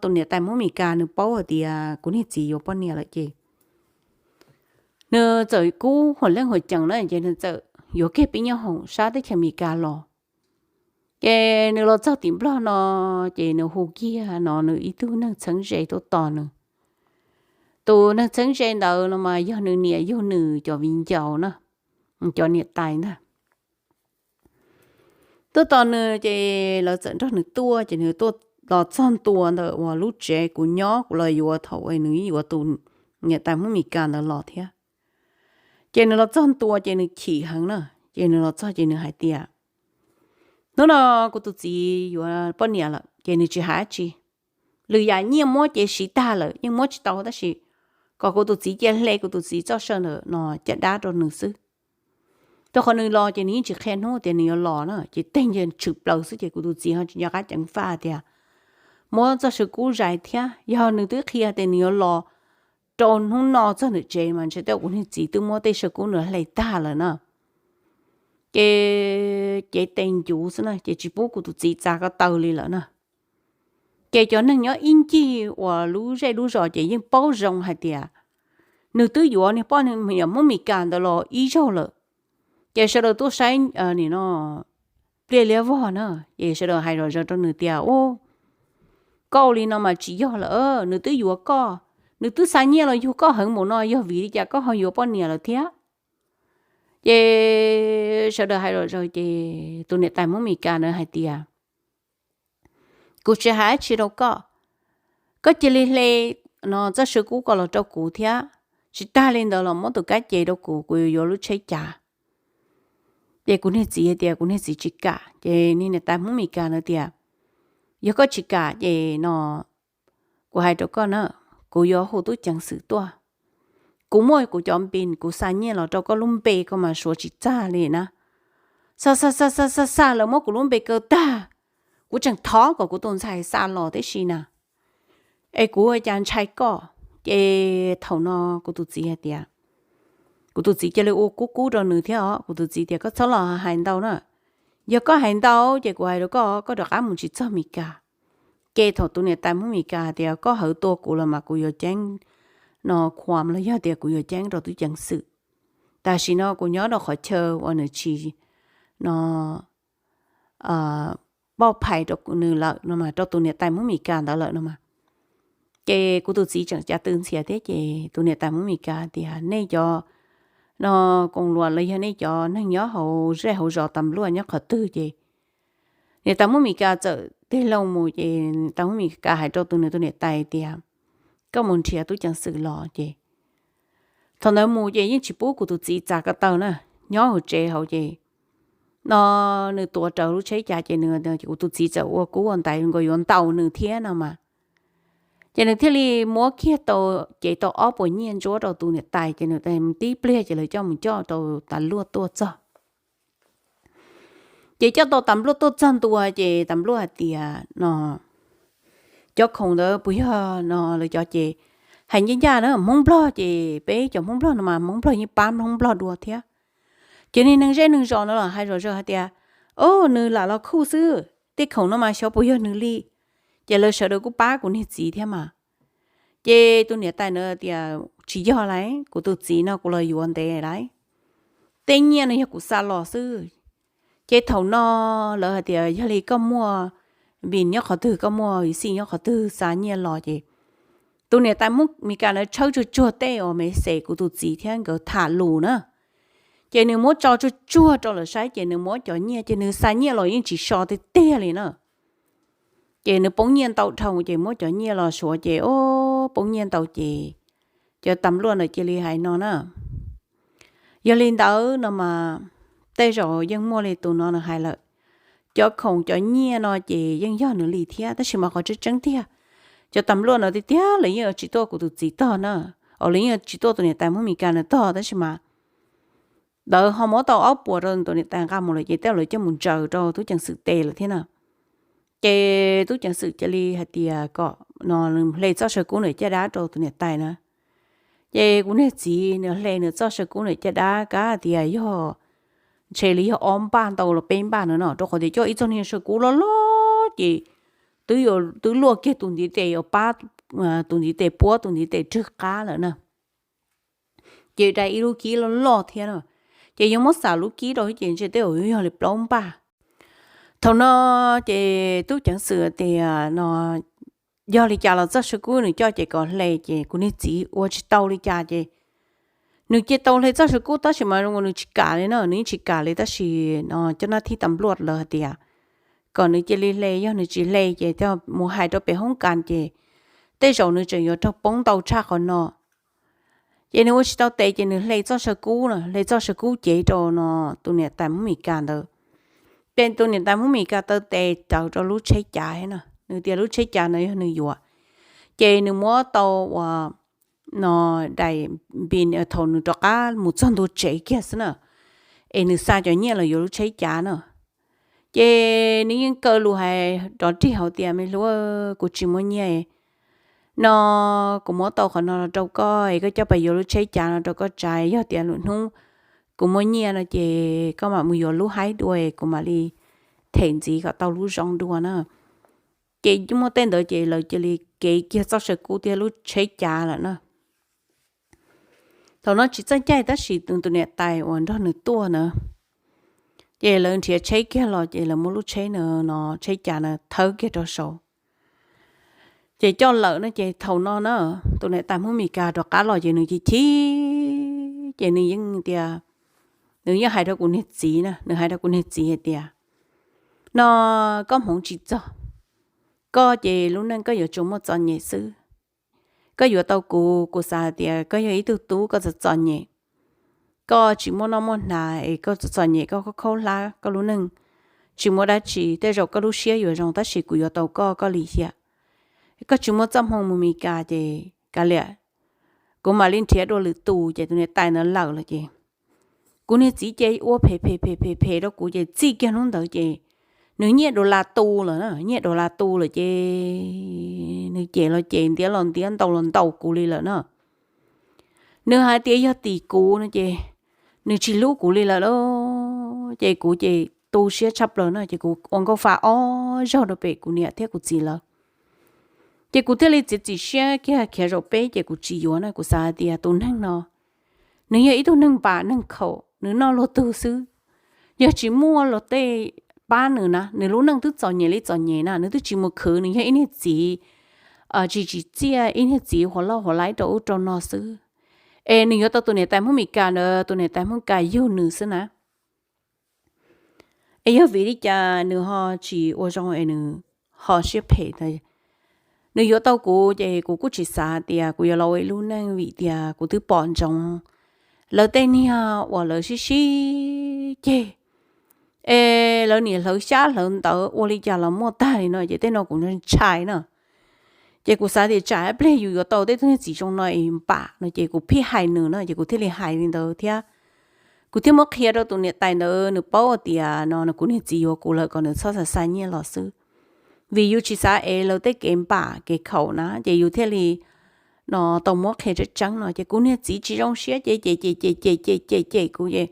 tus niam tais Hmoob Mes Kas nws paub hais tias kuv niag txiv yuav poj niam lawm ces nws txawm kub huam leej huam cees na, ces nws txawm yuav kiag pib nyob hoom sab teb chaws Mes Kas los. Ces nws los txog tim Nplog no, ces nws hu kiag no nws ib tug neeg txheeb ze tuaj tos nws. Tus neeg txheeb ze ntawd no mas yog nws niam yug nws cov viv ncaus na, cov niam tais ntag. Tuaj tos nws ces lawv txawm nrog nws tuaj, ces nws tuaj los txog ntua ntawm uas lub tsev kuv nyob, kuv los yuav thaum uas nws yuav tus niam tais Hmoob Mes Kas ntawd los thiab. Ces nws los txog ntua ces nws chim heev na, ces nws los txog ces nws hais tias, hnub no kuv tus txiv yuav poj niam lawm ces nws tsis hais dab tsi. Lwm yam nyiaj muab ces siv tag lawm yeej muab tsis tau, tab sis kom kuv tus txiv cia hle kuv tus txiv txoj saw ntawm no caj dab rau nws xwb. Rau qhov nws los ces nws yeej tsis qhia hnub tias nws yuav los na, ces tej nyiaj tshwm plaws xwb ces kuv tus txiv ho tsis nco qab ceev faj tias muab txoj saw kub zais thiab. Yog nws twb qhia tias nws yuav los rau hnub no txog nws tsev mas ntshe tej kuv niag txiv twb muab tej saw kub nws hle tag lawm na. Ces cev tes ncuv xwb na, ces tsis pub kuv tus txiv txav ko taw li lawm na. Ces cov neeg nyob ib ncig uas lub zej lub zos ces yeej paub zoo hais tias nws twb yuav niag poj niam Hmoob Mes Kas ntawd los ib zaug lawm. Ces sawv daws tuaj saib nim no pliaj liab vog na, ces sawv daws hais zom zaws rau nws tias, u, koj ua li no mas tsis yog lawm, nws twb yuav koj, nws twb xa nyiaj los yug koj heev mus no, yog vim li cas koj ho yuav poj niam lawm thiab? Ces sawv daws hais zom zaws ces tus niam tais Hmoob Meskas na hais tias, kuv tsis hais dab tsi rau koj, koj cia li hle no txoj saw kub ko los rau kuv thiab, tsis tag li ntawd los muab tus kab ces rau kuv, kuv yuav yuav lub tsheb cav. Ces kuv niag txiv hais tias kuv niag txiv tsis kam, ces niag niam tais Hmoob Meskas na tias, yog koj tsis kam ces no kuv hais rau koj na, kuv yuav hu tub ceev xwm tuaj. Kuv muaj kuv cov npis, kuv xa nyiaj los rau koj lub npe koj mas suav tsis txag li na. Xa xa xa xa xa xa lawv muab kuv lub npe kaw tag, kuv tseem thov kom kuv tus ntxhais xa los tib si na, es kuv ua cas ntshai koj. Ces thaum no kuv tus txiv hais tias, kuv tus txiv cia li ua kub kub rau nws thiab os, kuv tus txiv tias koj txhob los hais ntau na, yog koj hais ntau ces kuv hais rau koj, koj rov qab mus tsis txog Meskas. Ces thaum tus niam tais Hmoob Meskas hais tias koj hawv tua kuv los mas kuv yuav ceeb no khuam los yog tias kuv yuav ceeb rau tub ceev xwm. Tam sim no kuv nyob rau qhov chaw uas nws tsis no poj phais rau nws lawm no mas, rau tus niam tais Hmoob Meskas ntawd lawm no mas. Ces kuv tus txiv tseem cav tw ntxhias thiab ces tus niam tais Hmoob Meskas tias nej cov no koom luam los yog nej cov neeg nyob hauv zej hauv zos tas npluaj nyob qhov twg ces niam tais Hmoob Meskas txawm tig loo mus ces niam tais Hmoob Meskas hais rau tus nws tus niam tais tias koj mus nrhiav tub ceev xwm los ces thaum ntawd mus ces yeej tsis pub kuv tus txiv txav ko taw na, nyob hauv tsev hauv ces no nws tuav rawv lub tsheb cav ces nws, kuv tus txiv txawm ua kub ua ntaiv nkaus yuav ntaus nws thiab no mas. Ces nws thiaj li muab kiag tau, cev tau ob puas nyiaj ntsuab rau tus niam tais ces nws tib pliag ces lawv coj mus coj tau tas npluaj tuaj txog. Ces coj tau tas npluaj tuaj txog ntua ces tas npluaj hais tias no cov khoom ntawd puas yog no lawv cov ces hais ncaj ncaj na, Hmoob Nplog ces peb cov Hmoob Nplog no mas Hmoob Nplog yeej pab Hmoob Nplog dua thiab. Ces niag neeg zej neeg zos no los hais zom zaws hais tias, o, nws lam los khuj xwb, tej khoom no mas xyov puas yog nws li. Ces lawv sawv daws kuj pab kuv niag txiv thiab mas. Ces tus niam tais na tias tsis yog lauj, kuv tus txiv no kuv los yuav ntev lauj, tej nyiaj no yog kuv xa los xwb. Ces thaum no lawv hais tias yog li koj muaj npis nyob qhov twg, koj muaj vim xij nyob qhov twg xa nyiaj los ces tus niam tais Hmoob Meskas na tshawb tsuag tsuag tej uas me xes kuv tus txiv thiab nkawd tham lus na. Ces nws muab tso tsuag tsuag rau lawv saib ces nws muab cov nyiaj ces nws xa nyiaj los yeej tsis so tiag tiag li na. Ces nws poob nyiaj ntau dhau ces muab cov nyiaj los suav ces o, poob nyiaj ntau ces cov tas npluaj ntawd cia li hais no na, yog li ntawd no mas tej zaum yeej muaj li tus no nws hais lawm, cov khoom cov nyiaj no ces yeej yog nws li thiab tab sis mas qhov tseeb tseeb tiag cov tas npluaj no tiag tiag lawv yeej yuav tsis tuaj kuv tus txiv tog na, o, lawv yeej yuav tsis tuaj tus niam tais Hmoob Meskas no tog tab sis mas lawv ho muab tau ob puas rau tus niam tais nqa mus lawm ces tej lawv coj mus ntsaws rau tub ceev xwm tes lawm thiab na. Ces tub ceev xwm cia li hais tias kom no hle txoj saw kub nram caj dab rau tus niam tais na. Ces kuv niag txiv nws hle nws txoj saw kub nram caj dab kav tias yog, ntshe li yog ob npaj ntau los peb npaj no no rau qhov tias coj ib txoj niag saw kub loj loj ces twb, twb luaj kiag tus ntiv tes uas pab tus ntiv tes puab tus ntiv tes rwg qab lawm na. Ces dai ib lub kib loj loj thiab no, ces yuav muab xam lub kib rau ces ntshe tej zaum yuav yog li plaub npaj. Thaum no ces tub ceev xwm tias no yog li cas los txoj saw kub nws coj ces kom hle ces kuv niag txiv ua tsis tau li cas ces nws cia tau hle txoj saw kub tab sis mas nws tsis kam li na, nws yeej tsis kam li tab sis no cov nab thib tas npluaj lawv hais tias kom nws cia li hle, yog nws tsis hle ces mus hais rau pem hoob kas ces tej zaum nws tseem yuav raug poob ntau tshaj qhov no. Ces nws ua tsis tau tes ces nws hle txoj saw kub no, hle txoj saw kub cev rau no tus niam tais Hmoob Meskas ntawd. Ces tus niam tais Hmoob Meskas taw tes tawm rau lub tsheb cav no, nws tias lub tsheb cav no yog nws yuav. Ces nws muab tau uas no dai npis thaum nws rov qab mus txog ntua tsev kiag xwb na, es nws xa cov nyiaj los yuav lub tsheb cav no. Ces nws yeej kaw lus hais rov rig hauv tias me hluas, kuv tsis muaj nyiaj no, kuv muab tau qhov no los rau koj es koj coj pais yuav lub tsheb cav no rau koj tsav, yog tias lwm hnub kuv muaj nyiaj no ces koj mam mus yuav lub haib dua es kuv mam li them ntxiv kom tau lub zoo dua na. Ces muaj tej ntawd ces lawv cia li kev kiag txoj saw kub thiab lub tsheb cav lawm na. Thaum no tsis txawj caij tab sis tus niam tais uas nrog nws tuaj na, ces lawv nrhiav tsheb kiag los ces lawv muab lub tsheb no, tsheb cav no thawb kiag rau saud. Ces coj lawm no ces thaum no na, tus niam tais Hmoob Meskas rov qab los ces nws chim chim, ces nws yeej tias, nws yeej hais rau kuv niag txiv na, nws hais rau kuv niag txiv hais tias, no koj hmoov tsis txog, koj ces lub neej koj yuav tsuas muaj txom nyem xwb. Koj yuav tau kuv, kuv xav hais tias koj yog ib tug tub koj txom txom nyem, koj tsis muaj noj muaj hnav es koj txom txom nyem, koj khaub khaub hlab koj lub neej, tsis muaj dab tsi, tej zaum koj lub siab yuav zoo tab sis kuv yuav tau koj, koj lim hiam. Koj tsis muaj txoj hmoo mus Meskas ces kav liam, kuv mam li nrhiav dua lwm tus. Ces tus niam tais ntawd lawm lawm ces kuv niag txiv ces ua phem phem phem phem phem rau kuv ces txij kiag hnub ntawd ces nws nyiaj dollar tu lawm na, nyiaj dollar tu lawm ces nws cem los cem, ntiav los ntiav, ntaus los ntaus kuv li lawm na. Nws hais tias yog tim kuv no ces nws tsis hlub kuv li lawm lauj. Ces kuv ces tu siab tshaj plaws no ces kuv ua nkauj fa ob zaug rau pem kuv niam thiab kuv txiv lawv. Ces kuv thiaj li txiav txim siab kiag khiav zaum peb ces kuv tsis yuav na, kuv xav hais tias tus neeg no nws yog ib tug neeg npam neeg khaum, nws noj luag tug xwb. Yog tsis muaj luag tej pab nws na, nws lub neej twb txom nyem li txom nyem na, nws twb tsis mus khwv, nws yog ib niag txiv tsis tsim txiaj, ib niag txiv huas loj huas laib rau ub rau no xwb. Es nws yuav tau tus niam tais Hmoob Meskas ntawd, tus niam tais Hmoob Meskas yug nws xwb na. Es yog vim li cas nws ho tsis ua zoo es nws ho siab phem ntag? Nws yuav tau kuv ces kuv kuj tsis xav tias kuv yuav los ua ib lub neej vim tias kuv twb pom ntsoov lawv tej niag uas lawv sib sib ceg, es lawv niam hlawv xyab hlawv ntawv ua li cas los muaj tag li no ces tej no kuv ntshai na. Ces kuv xav tias tsam ib pliag yus yuav tau tej tug niag txiv zoo no es npam no ces kuv pheej hais nws na, ces kuv thiaj li hais li ntawd thiab. Kuv thiaj muab qhia rau tus niam tais ntawd, nws paub tias no kuv niag txiv yuav kuv lawm kom nws txhob xav xa nyiaj los xwb, vim yus tsis xav ev lawv tej kev npam kev khaum na, ces yus thiaj li no tau muab qhia tseeb tseeb no. Ces kuv niag txiv tsis zoo siab ces cem cem cem cem cem cem cem kuv ces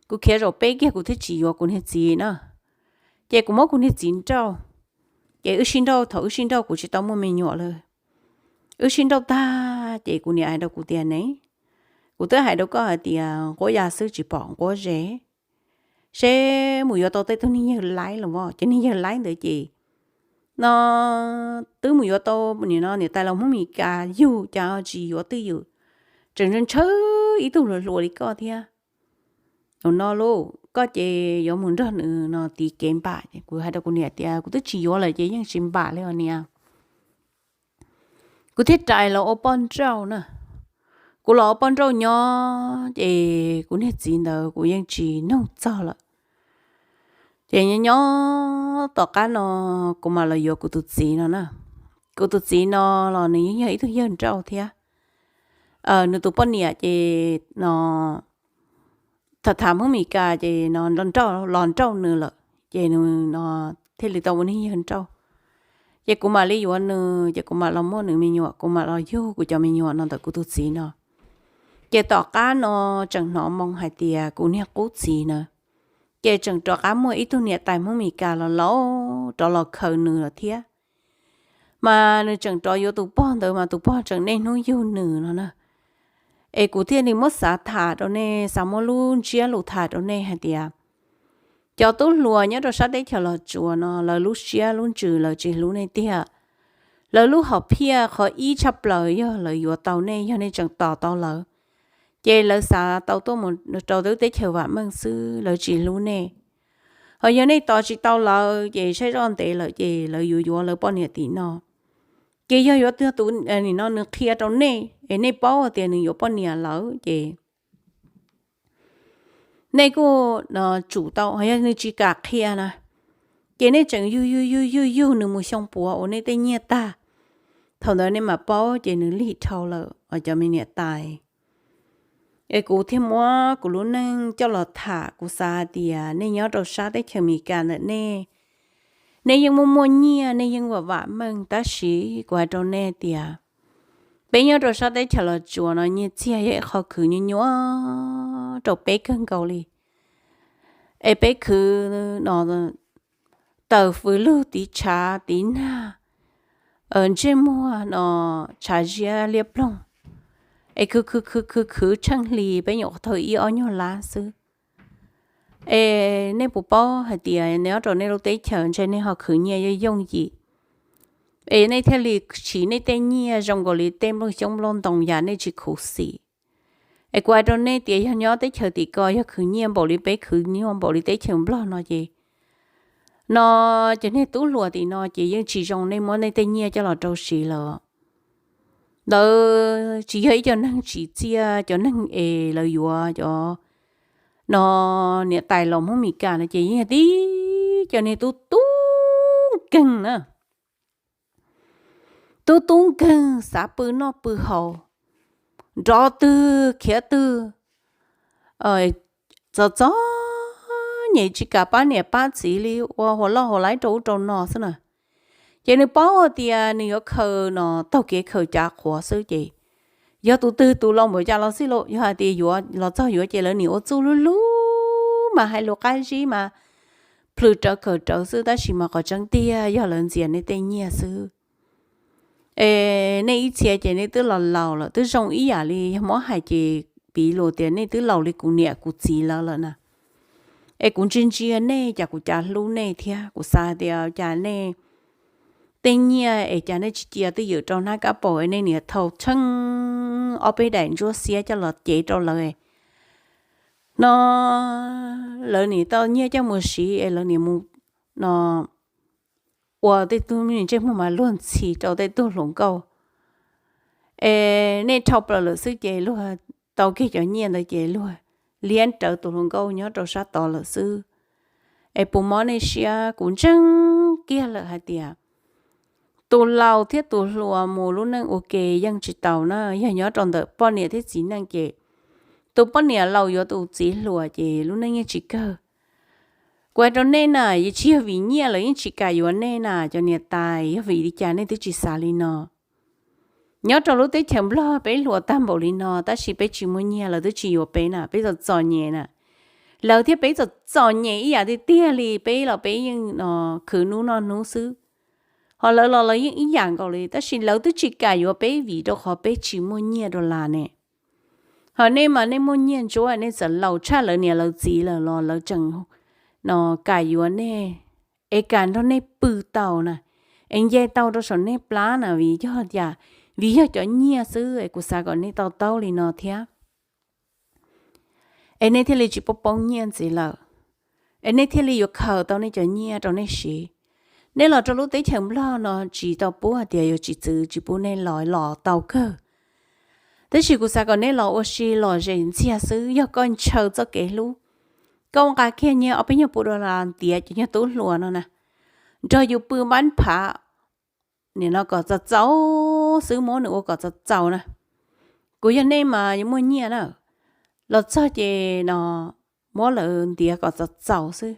kuv khiav zaum peb kiag kuv thiaj tsis yuav kuv niag txiv na. Ces kuv muab kuv niag txiv nrauj, ces wb sib nrauj, thaum wb sib nrauj kuv tsis tau muaj me nyuam lawm. Wb sib nrauj tag ces kuv niam hais rau kuv tias ne, kuv twb hais rau koj hais tias nquab ya xwb tsis pom nquab ze, seb mus yuav tau tej tug niag yawg laib los as. Ces niag yawg laib ntawd ces no twb mus yuav tau, nim no niam tais los Hmoob Meskas yug cas tsis yuav twj ywm, tseem ntshaw ib tug hluas hluas li koj thiab. Ua no lauj, koj ces yuav mus nrog nws no tiv kev npam. Kuv hais rau kuv niam tias kuv twb tsis yuav lawm ces yeej tsis npam li os niam. Kuv thiaj rais los ua poj nrauj na. Kuv los ua poj nrauj nyob ces kuv niag txiv ntawd kuv yeej tsis nug txog lawm. Ces nyob nyob tom qab no kuv mam los yuav kuv tus txiv no na. Kuv tus txiv no los nws yeej yog ib tug yawg nrauj thiab. Nws tus poj niam ces no tham tham Hmoob Meskas ces no los nrauj nws lawm, ces nws no thiaj li tau ua niag yawg nrauj. Ces kuv mam li yuav nws, ces kuv mam los muaj nws me nyuam, kuv mam los yug kuv cov me nyuam no ntawm kuv tus txiv no. Ces tom qab no tseem hnov moo hais tias kuv niag qub txiv na, ces tseem rov qab muaj ib tug niam tais Hmoob Meskas los laus rov los khaws nws lawm thiab. Mas nws tseem rov yuav tus pog ntawd mas tus pog tseem niaj hnub yug nws no na. Es kuv thiaj li muab xav tham rau nej, xav muab lub ntsiab lus tham rau nej hais tias cov tub hluas nyob rau sab teb chaws Los Tsuas no lawv lub siab lub ntsws lawv tsis hlub nej tiag. Lawv lub hom phiaj qhov ib tshaj plaws yog lawv yuav tau nej, yog nej tseem tos tau lawv, ces lawv xav tau tuaj mus rau lub teb chaws vam meej xwb, lawv tsis hlub nej. Ho yog nej tos tsis tau lawv ces saib zoj ntev lawm ces lawv yuav yuav lawv poj niam tim no. Ces yog yuav tus, nim no nws qhia rau nej es nej paub tias nws yuav poj niam lawm ces nej kuj tsum tau, ho yog nws tsis kam qhia na, ces nej tseem yug yug yug yug yug nws mus xyoo puav ua nej tej nyiaj tag, thaum ntawd nej mam paub ces nws lig dhau lawm os cov me niam tais. Es kuv thiaj muab kuv lub neej coj los tham, kuv xav hais tias nej nyob rau sab teb chaws Amelikas ntawm nej, nej yeej muaj muaj nyiaj, nej yeej vam vam meej, tab sis kuv hais rau nej tias peb nyob rau sab teb chaws Los Tsuas no nyiaj txiag yog ib qho khwv nyuaj nyuaj rau peb kawg nkaus li. Es peb khwv no tawm fws lug tiv tshav tiv nag, ntsej muag no tshav ziab liab ploog, es khwv khwv khwv khwv khwv tsheej hli peb nyuam qhuav thau ib ob nyuag lab xwb. Es nej puas paub hais tias nyob rau nej lub teb chaws ntshe nej ho khwv nyiaj yooj yooj yim, Es nej thiaj li siv nej tej nyiaj zoo nkaus li tej nplooj xyoob nplooj ntoo yam nej tsis khuv xim. Es kuv hais rau nej tias yog nyob teb chaws tim ko yog khwv nyiaj npaum li peb khwv nyiaj npaum li teb chaws Nplog no ces, no, cov niag tub hluas tim no ces yeej tsis zoo nej muab nej tej nyiaj coj los rau siv lawm. Lawv tsis yog ib co neeg tsim txiaj, cov neeg es lawv yuav cov, no, niam tais los Hmoob Mes Kas no ces yeej yog tib cov niag tub tub nkeeg na. Tub tub nkeeg xav pw noj pw haus, nrov twg khiav twg, txom txom nyem tsis kam pab niam pab txiv li, ua hauv loj hauv laib rau ub rau no xwb na. Ces nws paub hais tias nws yuav khaws no taug kev khaws cav qhuav xwb ces yog tus twg tus laus npaum cas los xij los, yog hais tias yuav los txog yuav ces lawv niam ua txuj lug lug mas hais lus qab zib mas plhws rawv khaws rawv xwb, tab sis mas qhov tseeb tiag yog lawv ntxias nej tej nyiaj xwb. Es nej ib txhia ces nej twb los laus lawm, twb zoo ib yam li yog muab hais ces piv lus tias nej twb laus li kuv niam kuv txiv lawv lawm na. Es kuv ntsia ntsia nej cas kuv cas hlub nej thiab, kuv xav tias cas nej tej nyiaj es cas nej tsis cia twj ywm rau hnab kab paus es nej niam thau tsheej ob peb daim ntsuab xiab coj los cev rau lawv no, lawv niam tau nyiaj coj mus siv es lawv niam mus no ua tej tug me ntsej muag mas luag ntxhi rau tej tug hluas nkauj. Es nej dhau plaws lawm xwb ces luag tau kiag cov nyiaj ntawd ces luag liab rawv tus hluas nkauj nyob rau sab tod lawm xwb. Es puas mob nej siab? Kuv ntseeg kiag lawm hais tias tus laus thiab tus hluas mus lub neej ua ke yeej tsis tau na, yog nyob rau ntawm poj niam thiab txiv neej ces tus poj niam laus yuav tus txiv hluas ces lub neej yeej tsis kawg. Kuv hais rau nej na, yeej tsis yog vim nyiaj lawv yeej tsis kam yuav nej na cov niam tais, yog vim li cas nej twb tsis xav li no? Nyob rau lub teb chaws Nplog peb hluas tag npaum li no tab sis peb tsis muaj nyiaj lawv twb tsis yuav peb na, peb txom txom nyem na. Lawv thiab peb txom txom nyem ib yam tiag tiag li, peb los peb yeej no khwv hnub noj hnub xwb. Ho lawv los lawv yeej ib yam nkaus li, tab sis lawv twb tsis kam yuav peb vim rau qhov peb tsis muaj nyiaj dollar ne. Ho nej mas nej muaj nyiaj ntsuab, nej txawm laus tshaj lawv niam lawv txiv lawm los lawv tseem no kam yuav nej, es kam nrog nej pw tau na, es nce tau rau saum nej plab na, vim yog cas? Vim yog cov nyiaj xwb. Es kuv xav kom nej to taub li no thiab, es nej thiaj li tsis poob poob nyiaj ntxiv lawm, es nej thiaj li yuav khaws tau nej cov nyiaj rau nej siv. Nej los rau lub teb chaws Nplog no tsis tau pub hais tias yuav tsis txwv tsis pub nej los, los tau kawg. Tab sis kuv xav kom nej los ua si lom zem ntxiag xwb, yog koj ntshaw txoj kev hlub, koj nqa kiag nyiaj ob peb nyuag puas dollar ntiav cov nyuag tub hluas no na, nrog yus pw npab phav, nim no kom txaus txaus xwb, muab nws ua kom txaus txaus na. Kuv yog nej mas yuav muaj nyiaj na, los txog ces no muab lawv ntiav kom txaus txaus xwb.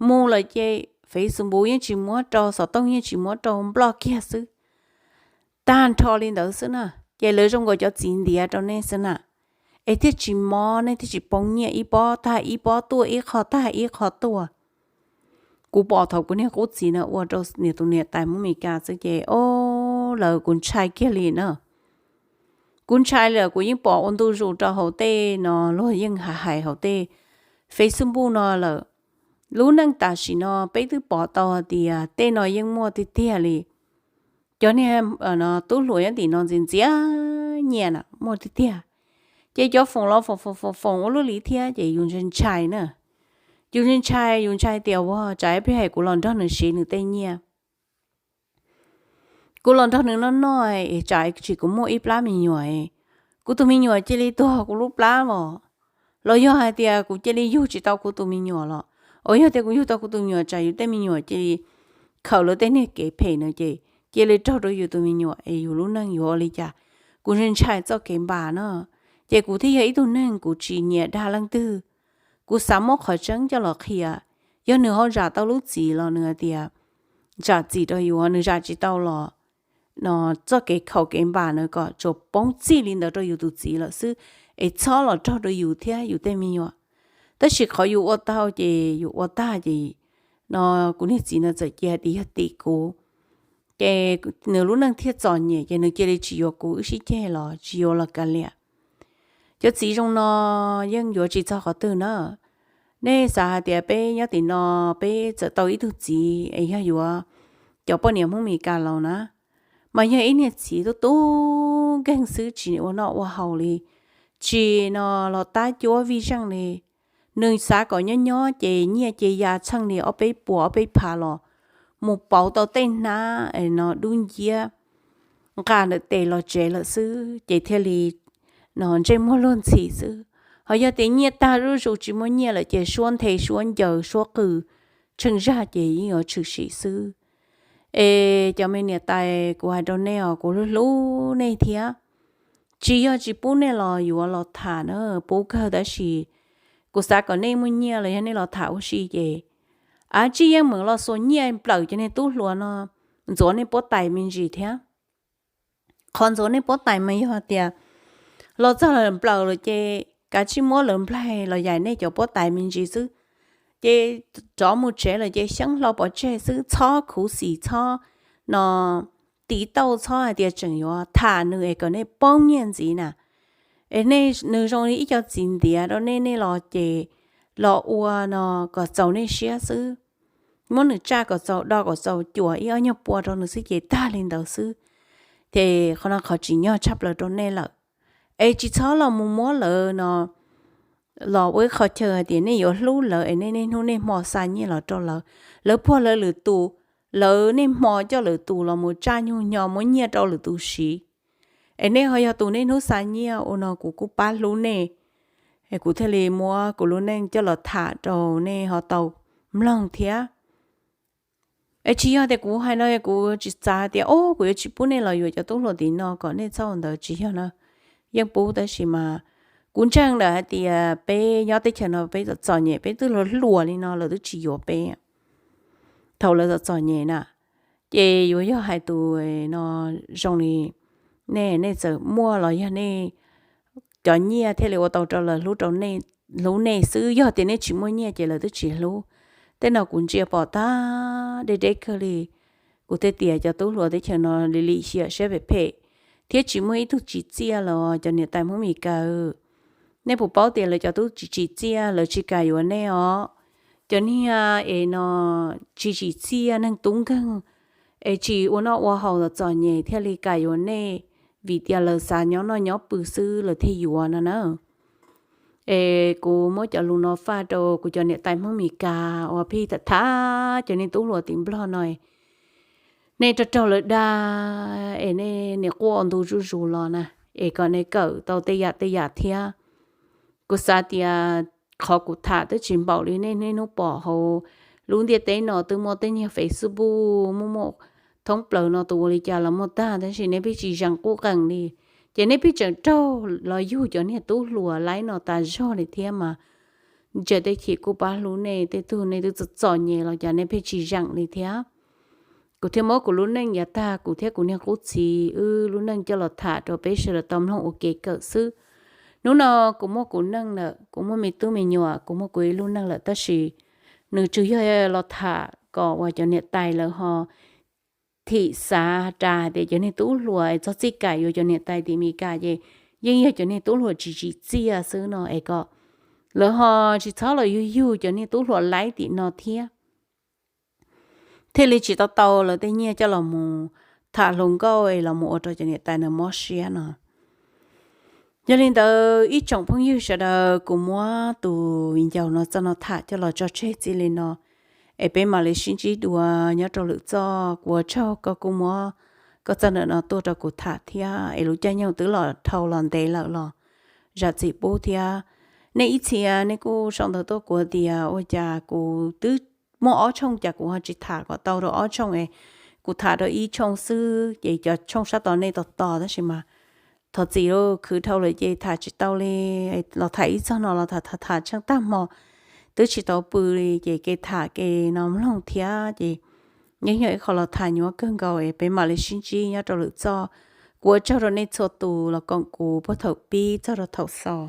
Mus lawm ces Facebook yeej tsis muab rau, xov tooj yeej tsis muab rau, nploj kiag xwb. Tag nrho li ntawd xwb na, ces lawv zoo nkaus cov txiv ntiav rau nej xwb na. Es thiaj tsis mob, nej thiaj tsis poob nyiaj, ib pob tag ib pob tuaj, ib qho tag ib qho tuaj. Kuv pom thaum kuv niag qub txiv no ua rau niam tus niam tais Hmoob Mes Kas xwb ces o, lawv kuv ntshai kiag li na. Kuv ntshai lawm, kuv yeej pom ua ntu zus rau hauv tej no luag yeej hais hais hauv tej Facebook no lawm. Lub neej tam sim no peb twb pom tau hais tias tej no yeej muaj tiag tiag li. Cov niag tub hluas nyob tim no ntxias ntxias nyiaj na muaj tiag tiag. Ces cov foom los foom foom foom foom ua luaj li thiab ces yus ntshai ntshai na. Yus ntshai ntshai, yus ntshai tias ua tsam ib pliag kuv los nrog nws siv nws tej nyiaj, kuv los nrog nws noj noj es tsam tsis kuv muaj ib plab me nyuam, kuv tus me nyuam cia li tuag kuv lub plab los, los yog hais tias kuv cia li yug tsis tau kuv tus me nyuam los, o yog tias kuv yug tau kuv tus me nyuam tsam yus tej me nyuam cia li khaws lawv tej niag kev phem no ces cia li raug rau yus tus me nyuam es yus lub neej yuav ua li cas? Kuv ntshai ntshai txoj kev npam no, ces kuv thiaj yog ib tug neeg kuv tsis nyiam dag leej twg. Kuv xav muab qhov tseeb coj los qhia. Yog nws ho zam tau lub txim los nws hais tias zam txim rau yus, nws zam tsis tau los no txoj kev khaum kev npam no kom tsuas poob txij li ntawd rau yus tus txiv lawm xwb, es txhob los raug rau yus thiab yus tej me nyuam. Tab sis qhov yus ua tau ces yus ua tag ces no kuv niag txiv no txawm cia hais tias yog tim kuv, ces nws lub neej thiaj txom nyem ces nws cia li tsis yuav kuv wb sib ceg los tsis yuav los kav liam. Cov txiv zoo no yeej yuav tsis txog qhov twg na. Nej xav hais tias peb nyob tim no peb txawm tau ib tug txiv es yog yuav cov poj niam Hmoob Mes Kas laus na, mas yog ib niag txiv tub tub nkeeg xwb, tsis ua noj ua haus li, tsis no los tab cuab vij zeej li. Nws xav kom nyob nyob ces nyiaj ces ya txheej li ob peb puas ob peb phav los mus pauv tau tej hnab no dub nciab nqa ntawm tes los tsev lawm xwb, ces thiaj li no ntsej muag luag ntxhi xwb. Ho yog tias nyiaj tag zuj zus tsis muaj nyiaj lawm ces suab nthe suab ncaws suab qw tsheej zaj ces yeej yuav tshwm sim xwb. Es cov me niam tais, kuv hais rau nej os, kuv hlub hlub nej thiab. Tsis yog tsis pub nej los yuav los tham na, pub kawg, tab sis kuv xav kom nej muaj nyiaj los yog nej los tham ua si ces, a, tsis yeej meem los xuas nyiaj nplawm cov niag tub hluas no ntxuav nej puab tais me ntsis thiab. Qhov ntxuav nej puab tais mas yog tias los txog nplawm lawm ces kav tsij muab lawv nplaig los yaim nej cov puab tais me ntsis xwb. Ces rov mus tsev lawm ces xyeeb hlo pov tseg xwb, txhob khuv xim, txhob no tiv tauj, txhob hais tias tseem yuav tham nws es kom nej poob nyiaj ntxiv na. Es nej, nws zoo li ib co txiv ntiav rau nej, nej los ces los ua no kom txaus nej siab xwb. Muab nws tsaj kom txaus do kom txaus cuam ib ob nyuag pua rau nws xwb ces tag li ntawd xwb. Ces qhov no qhov tsim nyog tshaj plaws rau nej lawm. Es tsis txhob los mus muab lawv no los ua ib qho chaw hais tias nej yuav hlub lawv es nej niaj hnub niaj hmo xa nyiaj los rau lawv. Lawv puag lawv lwm tus, lawv niaj hmo coj lwm tus los mus tsaj nyuj nyo muab nyiaj rau lwm tus siv. Es nej ho yog tus niaj hnub xa nyiaj ua no kuv kuj pab hlub nej. Es kuv thiaj li muab kuv lub neej coj los tham rau nej ho tau mloog thiab. Es tsis yog tias kuv hais no kuv tsis xav tias, o, kuv yuav tsis pub nej los yuav cov tub hluas tim no kom nej txhob ua ntawd, tsis yog na. Yeej pub, tab sis mas kuv ntseeg lawm hais tias peb nyob teb chaws no peb txom txom nyem, peb twb hluas hluas li no lawv twb tsis yuav peb thaum lawv txom txom nyem na. Ces yuav yog hais tus no zoo li nej, nej txawm muaj los yog nej cov nyiaj thiaj li ua tau rau lawv hlub rau nej, hlub nej xwb. Yog tias nej tsis muaj nyiaj ces lawv twb tsis hlub. Tej no kuv ntsia pom tag deb deb kawg li. Kuv thiaj tias cov tub hluas teb chaws no li lim hiam siab phem phem, thiab tsis muaj ib tug tsim txiaj los cov niam tais Hmoob Mes Kas, nej puas paub tias lawv cov tub tsis tsim txiaj, lawv tsis kam yuav nej os. Cov niag es no tsis tsim txiaj, neeg tub nkeeg, es tsis ua noj ua haus los txom nyem thiaj li kam yuav nej, vim tias lawv xav nyob noj nyob pw xwb lawv thiaj yuav no na. Es kuv muab cov lus no faj rau kuv cov niam tais Hmoob Mes Kas uas pheej tham tham cov niag tub hluas tim Nplog no, nej raug raug lawv dag es nej niam quaj ntu zuj zus los na, es kom nej kawm tau tej yam tej yam thiab. Kuv xav tias qhov kuv tham twb tsis npaum li nej niaj hnub pom hauv lub ntiaj teb no twb muaj tej niag Facebook muaj muaj thoob plaws no, tus ua li cas los muaj tag, tab sis nej pheej tsis zeem qub qees li. Ces nej pheej tseem raug los yug cov niag tub hluas laib no tas zog li thiab mas. Ntsia tej chim kuj pab hlub nej, tej tug nej twb txom txom nyem los cas nej pheej tsis zeem li thiab. Kuv thiaj muab kuv lub neej yav tag, kuv thiab kuv niag qub txiv wb lub neej coj los tham rau peb sawv daws tau mloog ua kev kawm xwb. Hnub no kuv muaj kuv neej lawm, kuv muaj me tub me nyuam, kuv muaj kuv ib lub neej lawm, tab sis nws tsuas yog los tham kom uas cov niam tais lawv ho thim xav ras tias cov niag tub hluas txog txij kam yuav cov niam tais tim Mes Kas ces yeej yog cov niag tub hluas tsis tsim txiaj xwb no es kom lawv ho tsis txhob los yug yug cov niag tub hluas laib tim no thiab, thiaj li tsis tau tau lawv tej nyiaj coj los mus tham hluas nkauj es los mus ua rau cov niam tais no mob siab no. Yog li ntawd ib tsoom phooj ywg sawv daws, kuv muab tus viv ncaus no txoj no tham coj los tso tseg txij li no, es peb mam li sib ntsib dua nyob rau lwm txoj. Kuv ua tsaug koj kuj muab koj txoj ntawm no tuaj rau kuv tham thiab, es lub caij nyoog twb los dhau los ntev lawm los zam txim pub thiab. Nej ib txhia nej kuj sau ntawv tuaj kuv tias ua cas kuv twb muaj ob tshooj cas kuv ho tsis tham kom tau rau ob tshooj es, kuv tham rau ib tshooj xwb ces cov tshooj sab tod nej tos tos tab sis mas thov txim lauj, khwv dhau lawm ces tham tsis tau li, los tham ib txog no los tham tham tham tsheej tag hmo twb tsis tau pw li ces kev tham kev no mloog thiab ces yeej yog ib qho los tham nyuaj kawg nkaus es peb mam li sib ntsib nyob rau lwm txoj. Kuv ua tsaug rau nej txhua tus los koom kuv puag thaum pib txog rau thaum xaus.